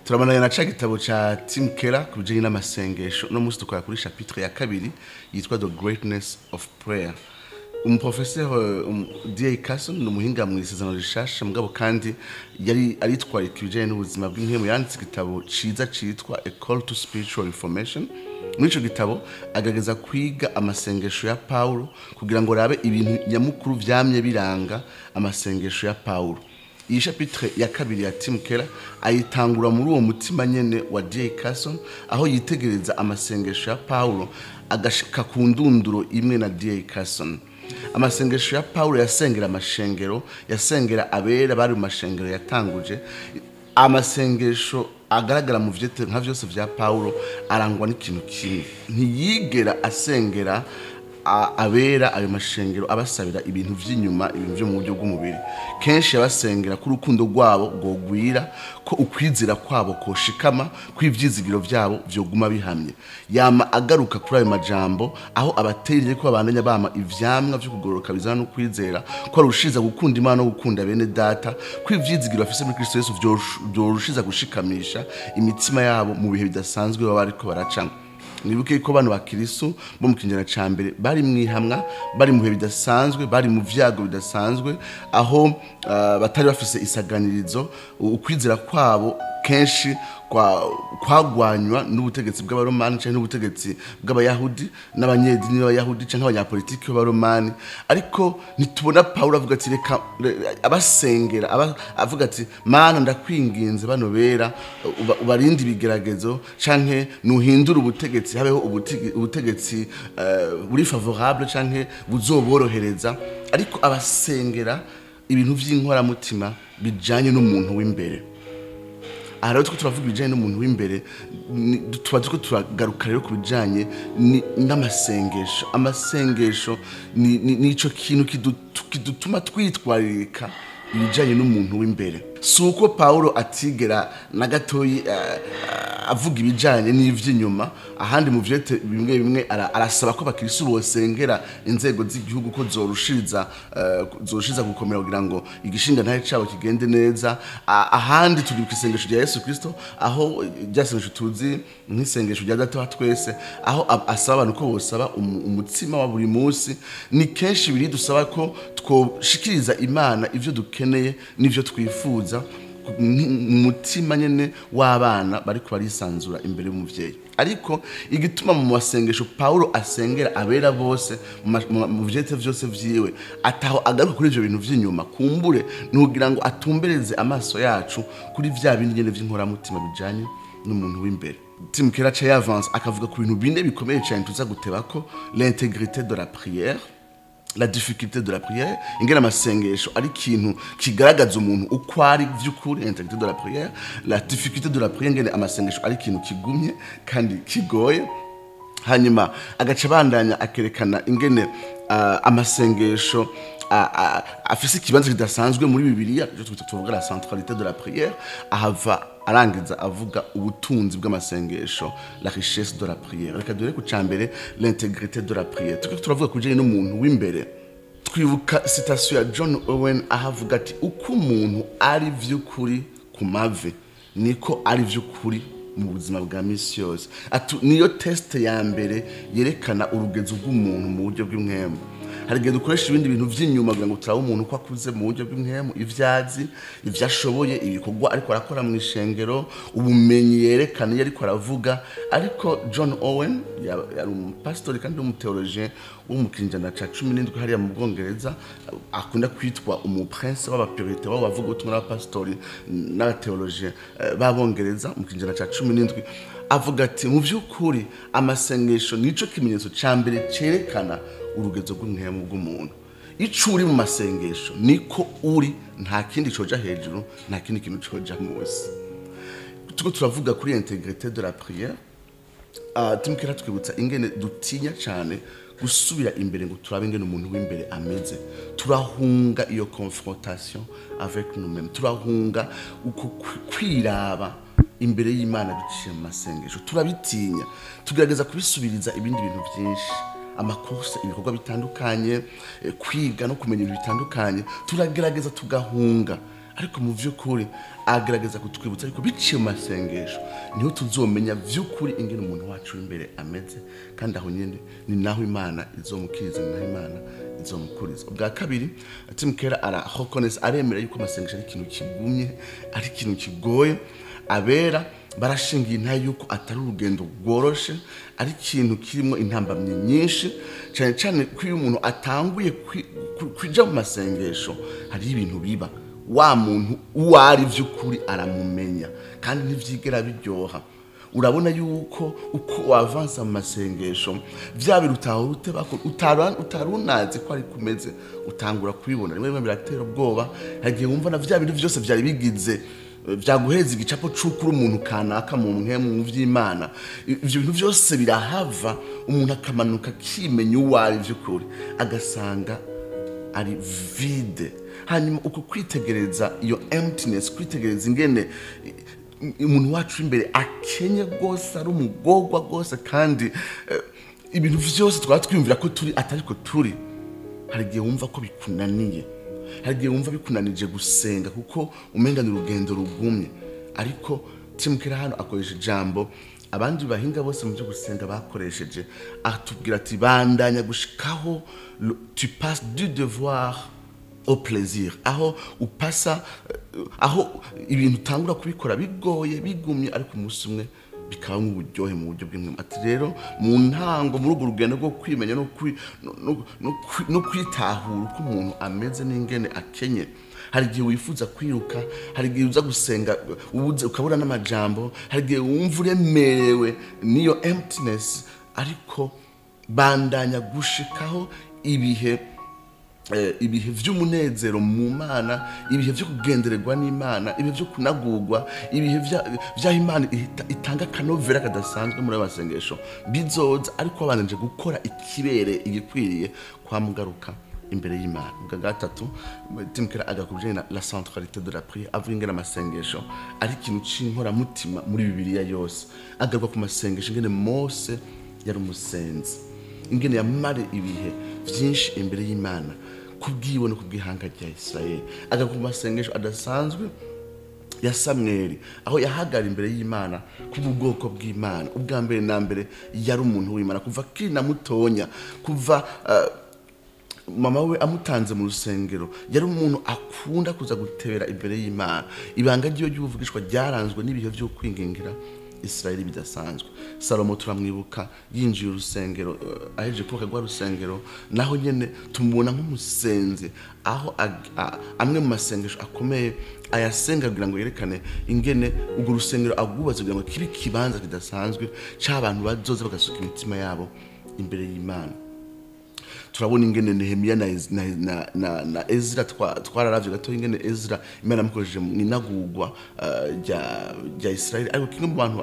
Turabandanya na ca gitabo ca Tim Keller ku bijanye n'amasengesho. Uno munsi dukora kuri chapitre ya kabiri yitwa The Greatness of Prayer. Umuprofesseur D.A. Carson ni umuhinga mu Isezerano Rishasha, mugabo kandi yari aritwarika ibijanye n'ubuzima bw'impwemu. Yanditse igitabo ciza citwa A Call to Spiritual Reformation. Muri ico gitabo agerageza kwiga amasengesho ya Paulo kugira ngo rabe ibintu nyamukuru vyamye biranga amasengesho ya Paulo. Iyi chapitre ya kabiri ya Tim Keller ayitangura muri uwo mutima nyene wa D.A. Carson, aho yitegereza amasengesho ya Paulo agashika ku ndunduro imwe na D.A. Carson. Amasengesho ya Paulo yasengera amashengero, yasengera abera bari mu mashengero yatanguje. Amasengesho agaragara mu vyete nka vyose vya Paulo arangwa n'ikintu kimwe: ntiyigera asengera abera ayo mashengero abasabira ibintu vy'inyuma, ibintu vyo mu buryo bw'umubiri. Kenshi yabasengera ko urukundo rwabo rwogwira, ko ukwizera kwabo koshikama, ko ivyizigiro vyabo vyoguma bihamye. Yama agaruka kuri ayo majambo, aho abateye ko babandanya bama ivyamwa vyo kugororoka bizana no kwizera, ko arushiza gukunda Imana no gukunda bene data, ko ivyizigiro bafise muri Kristo Yesu vyorushiza gushikamisha imitima yabo mu bihe bidasanzwe baba bariko baracamo. Mwibuke ko bano bakirisu bo mu kinjana ca mbere bari mwihamwa, bari mu bihe bidasanzwe, bari mu vyago bidasanzwe, aho batari bafise isaganirizo. Ukwizera kwabo kenshi kwagwanywa n'ubutegetsi bw'Abaromani canke n'ubutegetsi bw'Abayahudi n'abanyedini b'Abayahudi canke abanyapolitiki b'Abaromani. Ariko ntitubona Paulo avuga ati reka abasengera, avuga ati: "Mana, ndakwinginze, bano bera ubarinde ibigeragezo, canke nuhindure ubutegetsi, habeho ubutegetsi buri favorable canke buzoborohereza." Ariko abasengera ibintu vy'inkoramutima bijanye n'umuntu w'imbere. Aha rero turiko turavuga ibijanye n'umuntu w'imbere, tuba turiko turagaruka rero ku bijanye n'amasengesho. Amasengesho nico kintu kidutuma twitwaririka ibijanye n'umuntu w'imbere. Si uko Paulo atigera na gatoyi avuga ibijanye n'ivy'inyuma. Ahandi mu vyete bimwe bimwe arasaba ko abakristo bosengera inzego z'igihugu ko zorushiriza gukomera kugira ngo igishinga ntahe cabo kigende neza. Ahandi turi ku isengesho rya Yesu Kristo, aho rya sengesho tuzi nk'isengesho rya Data wa twese, aho asaba abantu ko bosaba umutsima wa buri munsi. Ni kenshi biri dusaba ko twoshikiriza Imana ivyo dukeneye n'ivyo twifuza mu mutima nyene w'abana bariko barisanzura imbere y'umuvyeyi. Ariko igituma mu masengesho Paulo asengera abera bose mu vyete vyose vyiwe ataho agaruka kuri ivyo bintu vy'inyuma, kumbure nugira ngo atumbereze amaso yacu kuri vya bindi nyene vy'inkoramutima bijanye n'umuntu w'imbere. Tim Keller aca y'avance akavuga ku bintu bine bikomeye cyane tuza gutebako: l'intégrité de la prière, la difficulté de la prière, ingene amasengesho ari ikintu kigaragaza umuntu uko ari vy'ukuri, l'intégrité de la prière, la difficulté de la prière, ingene amasengesho ari ikintu kigumye kandi kigoye. Hanyuma agaca abandanya akerekana ingene amasengesho afise ikibanza kidasanzwe muri Bibiliya, ivyo twita tuvuga la centralité de la prière. Ahava arangiza avuga ubutunzi bw'amasengesho, la richesse de la prière. Reka dore ku cambere, l'intégrité de la prière. Turiko turavuga ku bijanye n'umuntu w'imbere, twibuka citation ya John Owen, aho avuga ati: "Uko umuntu ari vy'ukuri ku mavi, niko ari vy'ukuri mu buzima bwa misi yose." Ati niyo test ya mbere yerekana urugezo rw'umuntu mu buryo bw'impwemu. Hari igihe dukoresha ibindi bintu vy'inyuma kugira ngo turabe umuntu uko akuze mu buryo bw'impwemu, ivyo azi, ivyo ashoboye, ibikorwa ariko arakora mu ishengero, ubumenyi yerekana iyo ariko aravuga. Ariko John Owen yari umupasitori kandi w'umuteologien wo mu kinjana ca 17 hariya mu Bwongereza, akunda kwitwa umuprince w'abapurite, w'abo bavuga ubutumwa n'abapasitori n'abateologien b'Abongereza mu kinjana ca 17. Avuga ati mu by'ukuri amasengesho nico kimenyetso ca mbere cerekana urugezo rw'impwemu bw'umuntu. Ico uri mu masengesho niko uri, nta kindi coja hejuru, nta kindi kintu coja munsi. Turiko turavuga kuri intégrité de la prière. Tim Keller twibutsa ingene dutinya cyane gusubira imbere ngo turabe ingene umuntu w'imbere ameze. Turahunga iyo confrontation avec nous-mêmes, turahunga uko kwiraba imbere y'Imana biciye mu masengesho. Turabitinya, tugerageza kubisubiriza ibindi bintu byinshi, amakosa, ibikorwa bitandukanye, kwiga no kumenya ibintu bitandukanye. Turagerageza tugahunga. Ariko mu vy'ukuri agerageza kutwibutsa, ariko biciye mu masengesho niho tuzomenya vy'ukuri ingene umuntu wacu w'imbere ameze, kandi aho nyene ni naho Imana izomukiriza, ni naho Imana izomukuriza. Ubwa kabiri, Tim Keller arareconnaissa, aremera yuko amasengesho ari ikintu kigumye, ari ikintu kigoye. Abera barashingiye intahe yuko atari urugendo rworoshe, ari ikintu kirimo intambamyi nyinshi, cyane cyane ko iyo umuntu atanguye kwija mu masengesho hariho ibintu biba, wa muntu uwo ari vy'ukuri aramumenya, kandi ntivyigera biryoha. Urabona yuko uko wavansa mu masengesho, vya bintu utahora utebako, utari unazi ko ari kumeze, utangura kubibona. Rimwe rimwe biratera ubwoba. Hari igihe wumva na vya bintu vyose vyari bigize vyaguheza igicapo c'uko uri umuntu kanaka mu mpwemu mu vy'Imana, ivyo bintu vyose birahava, umuntu akamanuka akimenya uwo ari vy'ukuri, agasanga ari vide. Hanyuma uko kwitegereza iyo emptiness, kwitegereza ingene umuntu wacu imbere akenye rwose, ari umugorwa rwose, kandi ibintu vyose twaba twiyumvira ko turi atariko turi, hari igihe wumva ko bikunaniye, hari igihe wumva bikunanije gusenga kuko umenga ni urugendo rugumye. Ariko Tim Keller hano akoresha ijambo abandi bahinga bose mu byo gusenga bakoresheje, atubwira ati: "Bandanya gushikaho tu passes du devoir au plaisir", aho upasa aho ibintu utangura kubikora bigoye, bigumye, ariko umunsi umwe bikaba nk'uburyohe mu buryo bw'impwemu. Ati rero mu ntango, muri urwo rugendo rwo kwimenya no kwitahura uko umuntu ameze n'ingene akenye, hari igihe wifuza kwiruka, hari igihe uza gusenga ubuze, ukabura n'amajambo, hari igihe wumva uremerewe n'iyo emptiness, ariko bandanya gushikaho ibihe vy'umunezero mu Mana, ibihe vyo kugendererwa n'Imana, ibihe vyo kunagurwa, ibihe vy'aho Imana itanga akanovera kadasanzwe muri ayo masengesho bizoza, ariko wabananje gukora ikibere igikwiriye kwamugaruka imbere y'Imana. Ubwa gatatu, Tim Keller agaruka ku bijanye na la centralité de la prière, avuga ingene amasengesho ari ikintu c'inkoramutima muri Bibiliya yose. Agaruka ku masengesho, ingene Mose yari umusenzi, ingene yamara ibihe vyinshi imbere y'Imana kubwiwe no kubw'ihanga rya Israeli. Agaruka ku masengesho adasanzwe ya Samweli, aho yahagara imbere y'Imana kubw'ubwoko bw'Imana. Ubwa mbere na mbere yari umuntu w'Imana kuva akiri na mutonya, kuva mama we amutanze mu rusengero, yari umuntu akunda kuza gutebera imbere y'Imana. Ibanga ryiwe ry'ubuvugishwa ryaranzwe n'ibihe byo kwingingira Israeli bidasanzwe. Salomo turamwibuka yinjiye urusengero, ahejeje kubaka rwa rusengero, naho nyene tumubona nk'umusenzi, aho amwe mu masengesho akomeye ayasenga kugira ngo yerekane ingene urwo rusengero agwubatse kugira ngo kibe ikibanza kidasanzwe c'abantu bazoza bagasuka imitima yabo imbere y'Imana. Turabona ingene Nehemiya na Ezra, twararavye gato ingene Ezra Imana yamukoresheje mu inagurwa rya Israel. Ariko kimwe mu bantu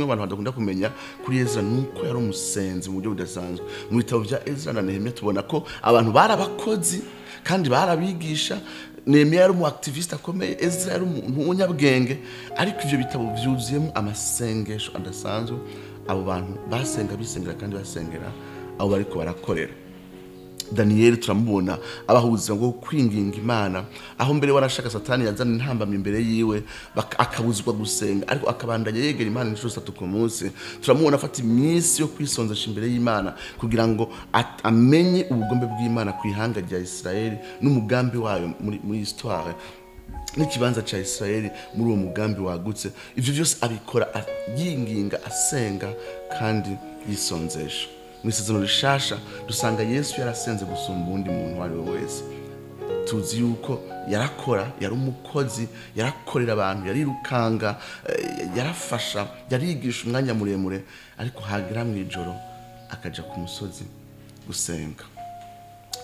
badakunda kumenya kuri Ezra nuko yari umusenzi mu buryo budasanzwe. Mu bitabo vya Ezra na Nehemiya tubona ko abantu bari abakozi kandi barabigisha. Nehemiya yari umu activiste akomeye, Ezra yari umuntu w'umunyabwenge, ariko ivyo bitabo vyuzuyemo amasengesho adasanzwe abo bantu basenga, bisengera kandi basengera abo bariko barakorera. Daniyeli turamubona abaho ubuzima bwo kwinginga Imana, aho mbere warashaka Satani yazana intambamyi imbere yiwe, akabuzwa gusenga, ariko akabandanya yegera Imana inshuro zitatu ku munsi. Turamubona afata iminsi yo kwisonzesha imbere y'Imana kugira ngo amenye ubugombe bw'Imana ku ihanga rya Israeli n'umugambi wayo muri histoire, n'ikibanza ca Israeli muri uwo mugambi wagutse. Ivyo byose abikora yinginga, asenga kandi yisonzesha. Mu Isezerano Rishasha dusanga Yesu yarasenze gusumba uwundi muntu uwo ari we wese. Tuzi yuko yarakora, yari umukozi, yarakorera abantu, yarirukanga, yarafasha, yarigisha umwanya muremure, ariko hagera mu ijoro akaja ku musozi gusenga.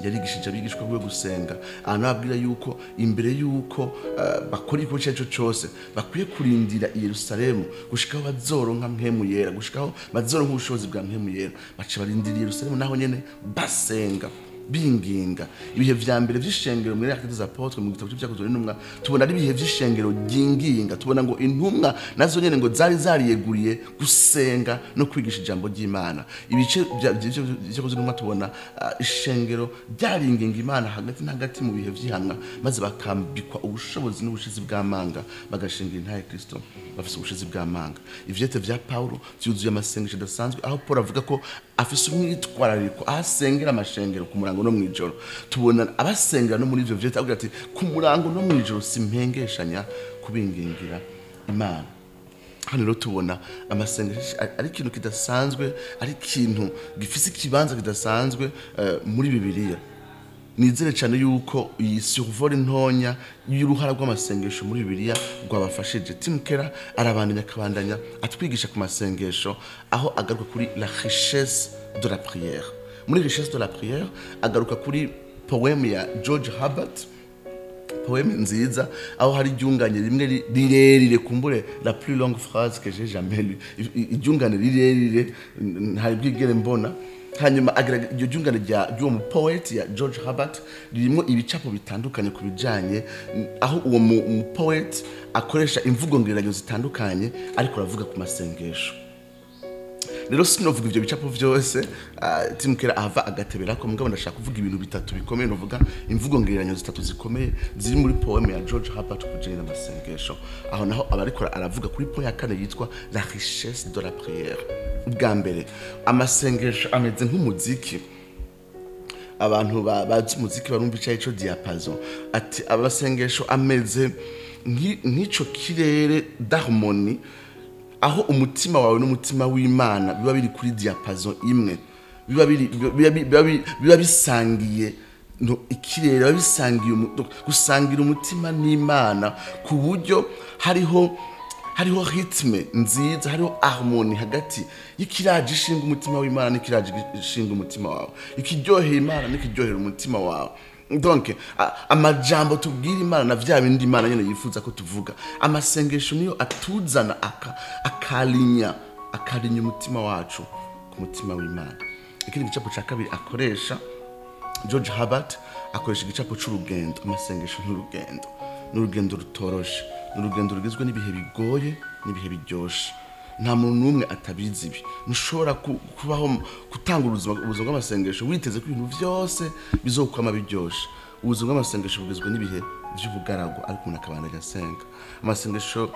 Yarigishije abigishwa biwe gusenga, ahantu ababwira yuko imbere yuko bakora igikorwa icyo ari cyo cyose bakwiye kurindira i Yerusalemu gushikaho bazoronka Mpwemu Yera, gushikaho bazoronka ubushobozi bwa Mpwemu Yera. Baca barindira i Yerusalemu, naho nyene basenga. Binginga. Ibihe vya mbere vy'ishengero muri Actes des Apôtres, mu gitabo cy'Ibyakozwe n'Intumwa, tubona ari ibihe vy'ishengero ryinginga. Tubona ngo intumwa nazo nyene ngo zari zariyeguriye gusenga no kwigisha ijambo ry'Imana. Ibice vy'Ibyakozwe n'Intumwa tubona ishengero ryaringinga Imana hagati na hagati mu bihe vy'ihamwa, maze bakambikwa ubushobozi n'ubushizi bw'amanga, bagashinga intahe Kristo bafise ubushizi bw'amanga. Ivyete vya Paulo vyuzuye amasengesho adasanzwe, aho Paul avuga ko afise umwitwarariko, aho asengera amashengero ku murango no mw'ijoro. Tubona abasengera no muri ivyo vyete avuga ati ku murango no mw'ijoro simpengeshanya kubingingira Imana. Hano rero tubona amasengesho ari ikintu kidasanzwe, ari ikintu gifise ikibanza kidasanzwe muri Bibiliya. Nizere cyane yuko iyi survol ntonya y'uruhara rw'amasengesho muri Bibiliya rwabafashije. Tim Keller arabandanya akabandanya atwigisha ku masengesho, aho agaruka kuri la richesse de la prière. Muri richesse de la prière agaruka kuri poème ya George Herbert, poème nziza, aho hari iryungane rimwe rirerire, kumbure la plus longue phrase que j'ai jamais lue, iryungane rirerire ntari bwigere mbona. Hanyuma iryo ryungane ry'uwo mu poet ya George Herbert ririmo ibicapo bitandukanye ku bijanye aho uwo mu poet akoresha imvugo ngereranyo zitandukanye ariko aravuga ku masengesho. Rero sinovuga ivyo bicapo vyose, Tim Keller ahava agateberako, mugabo ndashaka kuvuga ibintu bitatu bikomeye, novuga imvugo ngereranyo zitatu zikomeye ziri muri poème ya George Herbert ku bijanye n'amasengesho. Aho naho abarikora aravuga kuri point ya kane yitwa la richesse de la prière. Ubwa mbere, amasengesho ameze nk'umuziki. Abantu bazi umuziki barumva ico arico diapason. Ati amasengesho ameze nk'ico kirere d'harmonie, aho umutima wawe n'umutima w'Imana biba biri kuri diapason imwe, biba bisangiye no ikirere, biba bisangiye donc gusangira umutima n'Imana, ku buryo hariho rythme nziza, hariho harmonie hagati y'ikiraje ishinga umutima w'Imana n'ikiraje ishinga umutima wawe, ikiryohera Imana n'ikiryohera umutima wawe. Donc amajambo tubwira Imana na vya bindi Imana nyene yifuza ko tuvuga. Amasengesho niyo atuzana akalinya umutima wacu ku mutima w'Imana. Ikindi gicapo ca kabiri akoresha George Herbert, akoresha igicapo c'urugendo. Amasengesho n'urugendo, n'urugendo rutoroshe, n'urugendo rugizwe n'ibihe bigoye n'ibihe biryoshe. Nta muntu n'umwe atabizi ibi. Ntushobora kubaho gutanga ubuzima bw'amasengesho witeze ko ibintu vyose bizokwama biryoshe. Ubuzima bw'amasengesho bugizwe n'ibihe vy'ubugaragwa, ariko umuntu akabandanya asenga. Amasengesho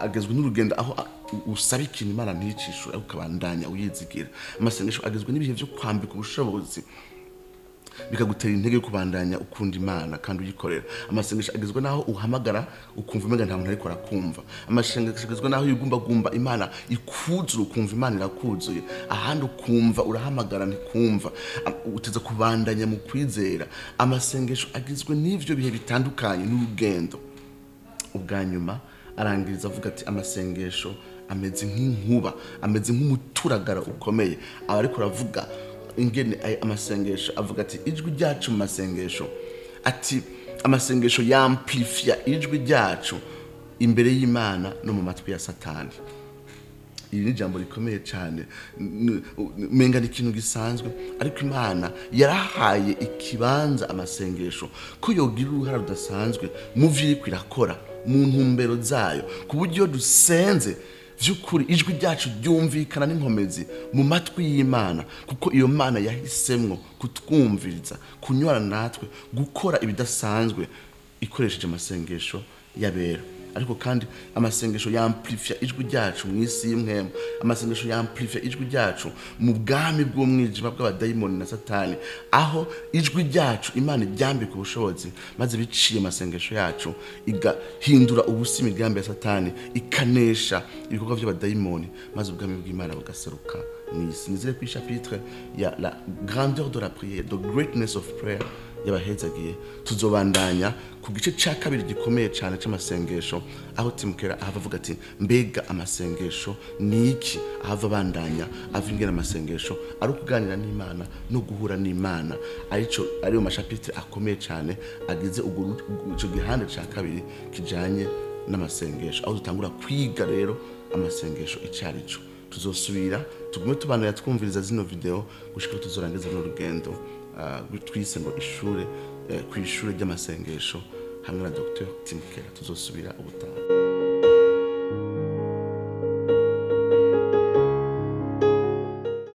agizwe n'urugendo aho usaba ikintu Imana nticishure, ariko ukabandanya uyizigira. Amasengesho agizwe n'ibihe vyo kwambika ubushobozi, bikagutera intege yo kubandanya ukunda Imana kandi uyikorera. Amasengesho agizwe naho uhamagara ukumva umenga nta muntu ariko arakumva. Amasengesho agizwe naho yugumbagumba Imana ikuzura, ukumva Imana irakuzuye, ahandi ukumva urahamagara ntikumva. Uteza kubandanya mu kwizera. Amasengesho agizwe n'ivyo bihe bitandukanye n'urugendo. Ubwa nyuma arangiriza avuga ati amasengesho ameze nk'inkuba, ameze nk'umuturagara ukomeye. Aba ariko aravuga ingene amasengesho, avuga ati ijwi ryacu mu masengesho, ati amasengesho yamplifia ijwi ryacu imbere y'Imana no mu matwi ya Satani. Iri ni ijambo rikomeye cyane, umenga ni ikintu gisanzwe, ariko Imana yarahaye ikibanza amasengesho ko yogira uruhara rudasanzwe mu vyo iriko irakora mu ntumbero zayo, ku buryo dusenze vy'ukuri ijwi ryacu ryumvikana n'inkomezi mu matwi y'Imana, kuko iyo Mana yahisemwo kutwumviriza, kunywana natwe, gukora ibidasanzwe ikoresheje amasengesho y'abera. Ariko kandi amasengesho yamplifia ijwi ryacu mu isi y'imwemu, amasengesho yamplifia ijwi ryacu mu bwami bw'umwijima bw'abadayimoni na Satani, aho ijwi ryacu Imana iryambika ubushobozi, maze biciye amasengesho yacu igahindura ubusa imigambi ya Satani, ikanesha ibikorwa by'abadayimoni, maze ubwami bw'Imana bugaseruka mu isi. Nizere ko chapitre ya la grandeur de la prière, the greatness of prayer, yabahezagiye. Tuzobandanya ku gice ca kabiri gikomeye cyane c'amasengesho, aho Tim Keller ahava avuga ati mbega amasengesho ni iki, ahava abandanya ava ingene amasengesho ari ukuganira n'Imana no guhura n'Imana, arico ariyo mashapitre akomeye cyane agize ico gihande ca kabiri kijanye n'amasengesho, aho dutangura kwiga rero amasengesho icarico. Tuzosubira tugume tubanira, twumviriza zino video gushika aho tuzorangiza runo rugendo twise ngo ishure, ku ishure ry'amasengesho hamwe na Dr Tim Keller. Tuzosubira ubutaha.